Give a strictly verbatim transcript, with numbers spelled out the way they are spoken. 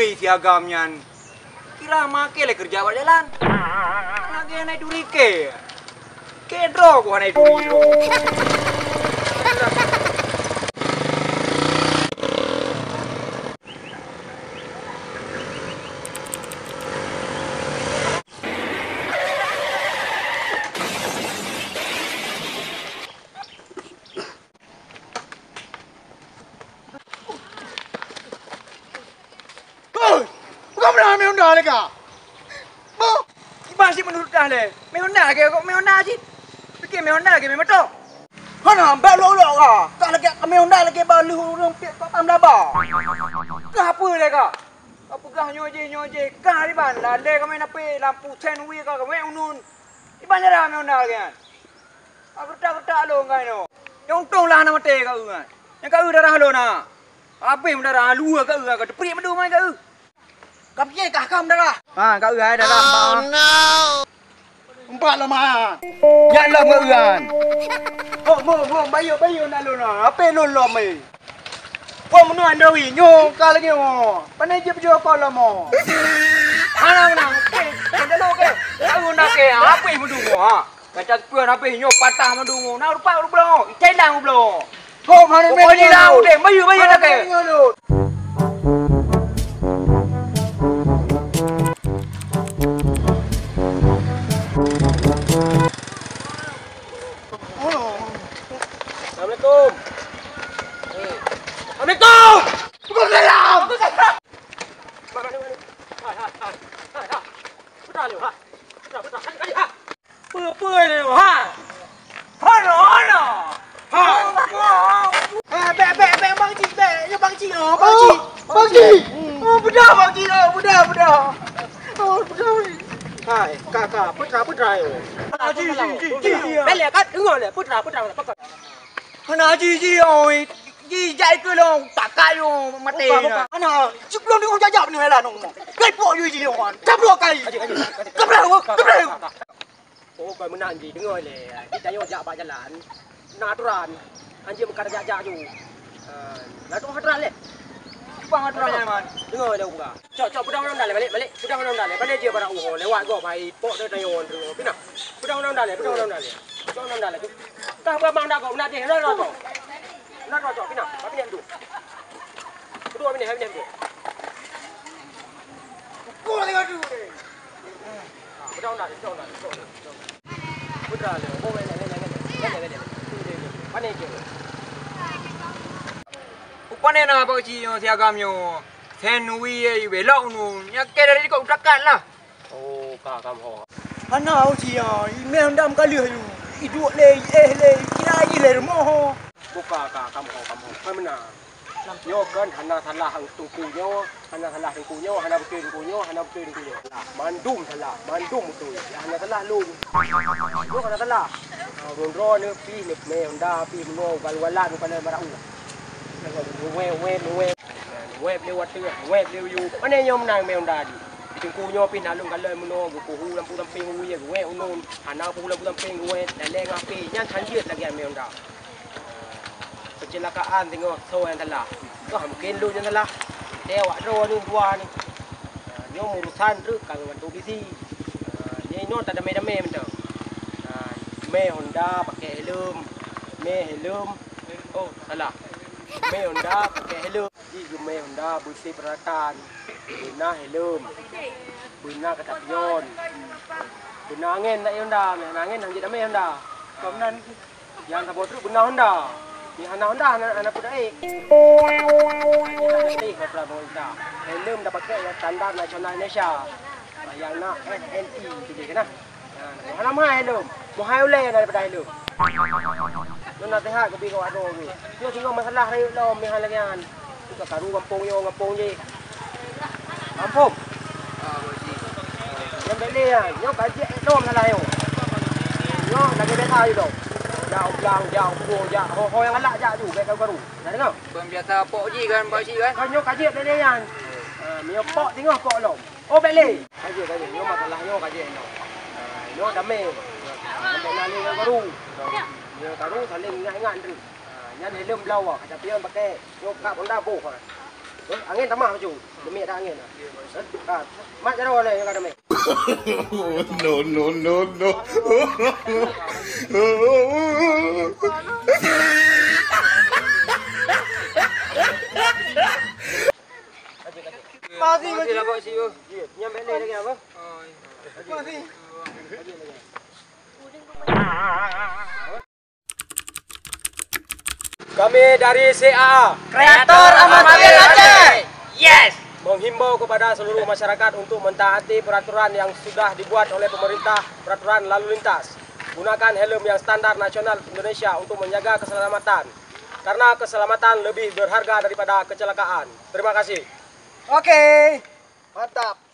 Siagam nyan kira makai lé keureuja bak jalan. Lagèe hana turi kèe. Kèe droe ku hana turi. Hoi! Bukan pernah ambil Honda lé ka? Boh! Kiban cit meunurot dah lé. Mé Honda lagèe kok mé Honda cit. Pike mé Honda lagèe mé moto. Hana, bèk lok-lok ka. Ka lagèe mé Honda lagèe bak lheueh ureueng piek kok tam laba. Ka peue lé ka? Ka peugah nyoe jih, nyoe jih. Ka diban lalé ka mé napé lampu sen wie ka, ka mé unun. Iban cara mé Honda lagèe nyan. Ka geutak-geutak lôn ka inoe. Nyang untông lah hana maté ka eu nyan. Nyang ka eu darah lôn na. Habéh meudarah luwa ka eu, ka teupriek madu mai ka eu. Ka pié kah ka meudarah? Ha, ka eu hai darah. Oh, no. Empat lom ha. Nyak lom ka eu kan. Hom, hom, hom, bayeue, bayeue nak lôn ha. Ape lôn lom eh? Wah, meunoe Andawi nyoe ka lagèe nyoe. Pane jeuet beujeuet kong lom oh. Hana, hana. Oke, oke, oke. Ka eu nak ke, ape meudu ha? Kaca seupeu habéh nyoe patah mandum. Na rupak rubloe, icai lang rubloe. Kok mana? Pokoknya lah udeh, bayu, bayu nak ke. Assalamualaikum. Assalamualaikum. Waalaikumsalam. Putra lu, ha. Putra, putra. Kan kali, ha. Peue-peue lé, ha? Hana, hana. Ha. Ha, bèk, bèk, bèk, Bang Cik, bèk. Ya, Bang Cik, oh, Bang Cik. Oh, Bang Cik. Hmm. Oh, beudôh, Bang Cik, oh, beudôh, beudôh. Oh, beudôh, Bang Cik. Hai, ka, ka, putra, putra, yo. Hana ji, ji, ji, ji. Bèk lé, kan, deungö lé, putra, putra, putra. Hana ji, ji, oi. Ji, jai keu long, takai long, maté. Bukan, bukan. Hana, ji, belum deungö jajak ni, helah, nong. Kai pok ji, ji, long. Tabloh kai. Kebleh, kebleh. Oh, kon meunan jih, deungö lé. Di tanyoe jak bak jalan, na aturan. Anjeue meukat jak-jak ju. Ah, na tu aturan lé. Bang aturan nyan, Man. Deungö lé, buka. Cok, cok, peudong undang-undang lé, balik, balik. Peudong undang-undang lé. Balik jih barang uho lewat gob hai pok dari tanyoe deungö. Pina. Peudong undang-undang lé, peudong undang-undang lé. Peudong undang-undang lé. Kah bang dak gob, na deh, na gob. Na gob, cok, pina. Tapi nyan tu. Kedua pina, pina, pina. Pukul tiga tu. Rupane na bak cit nyoe si agam nyoe. Sen wie belok nu. Nyak dari dikau utakat lah. Oh, ka kam ho. Hana ho sia, imeh dam ka lheueh nyoe. Iduek lé, iéh lé, kira jih lé rumoh ho. Buka ka kam ho, kam ho. Ka meunan. Nyoe kan hana salah teungku nyoe, hana salah teungku nyoe, hana beutôi teungku nyoe, hana beutôi teungku nyoe. Mandum salah, mandum beutôi. Nyang hana salah lôn. Nyoe hana salah. Ha, ureueng droeneuh pih neumè Honda, pih meunoe ugal-ugalan, bukan marak ueh. Ueh, ueh, ueh. Ueh lé watèe, ueh lé uyu. Pane nyoe meunan mè Honda di. Teungku nyoe pih na lôn kalon meunoe, geupuhu lampu sampéng ueh, ueh unun. Hana puhu lampu sampéng ueh, dalèe ngon apé. Nyan han jeuet lagèe mè Honda. Keucilakaan singoh soe nyang salah. Wah, mungken lôn nyang salah. Teuh awak droeneuh dua ni. Nyoe urusan treuk ka ngon polisi. Nyoe inoe tadamé-damé mantong. Mè Honda pakai helm. Mè helm. Oh, salah. Mè Honda pakai helm. Ji geumè Honda beusé peuralatan. Beuna helm. Beuna katapion. Beuna angèn nak Honda. Mè hana angèn han jeuet damé Honda. Nyang saboh treuk beuna Honda. Nyang hana Honda hana, hana peue daék. Nyoe ka peurintah. Helm tapakék nyang standar nasional Indonesia. Nyang na S N I tuléh keunan. Hana meuhai helm. Meuhai ulèe daripada helm. Nyoe naseuhat keubiet keu awak droe. Nyoe singoh masalah rayeuk lom meuhai lagèe nyan. Ka karu gampông nyoe, gampông jih. Gampông. Nyang bèk lé nyan, nyoe ka jeuet lom salah nyoe. Nyoe lagèe biasa ju lom. Jak u blang, jak u kubu, jak ho-ho nyang galak jak ju, bèk karu-karu. Na deungö? Ban biasa pok jih kan, Pak Cik kan? Kan nyoe ka jeuet bèk lé nyan. Ha, meunyoe pok singoh pok lom. Oh, bèk lé. Ka jeuet, ka jeuet. Nyoe masalah nyoe ka jeuet nyoe. Ha, nyoe damé. Ha, bèk na lé karu-karu. Nyoe karu saléng ingat-ingat treuk. Ha, nyan helm blau ah, kaca pion pakai. Nyoe kap Honda boh ah. Angén tamah baju. Demi ada angén. Ha, mat jaroe lé nyang ka damé. No, no, no, no. Pasi, pasi. Nyampe ni lagi apa? Pasi. Kami dari C A A, Kreator Amatir Aceh. Yes. Menghimbau kepada seluruh masyarakat untuk mentaati peraturan yang sudah dibuat oleh pemerintah, peraturan lalu lintas. Gunakan helm yang standar nasional Indonesia untuk menjaga keselamatan. Karena keselamatan lebih berharga daripada kecelakaan. Terima kasih. Oke. Mantap.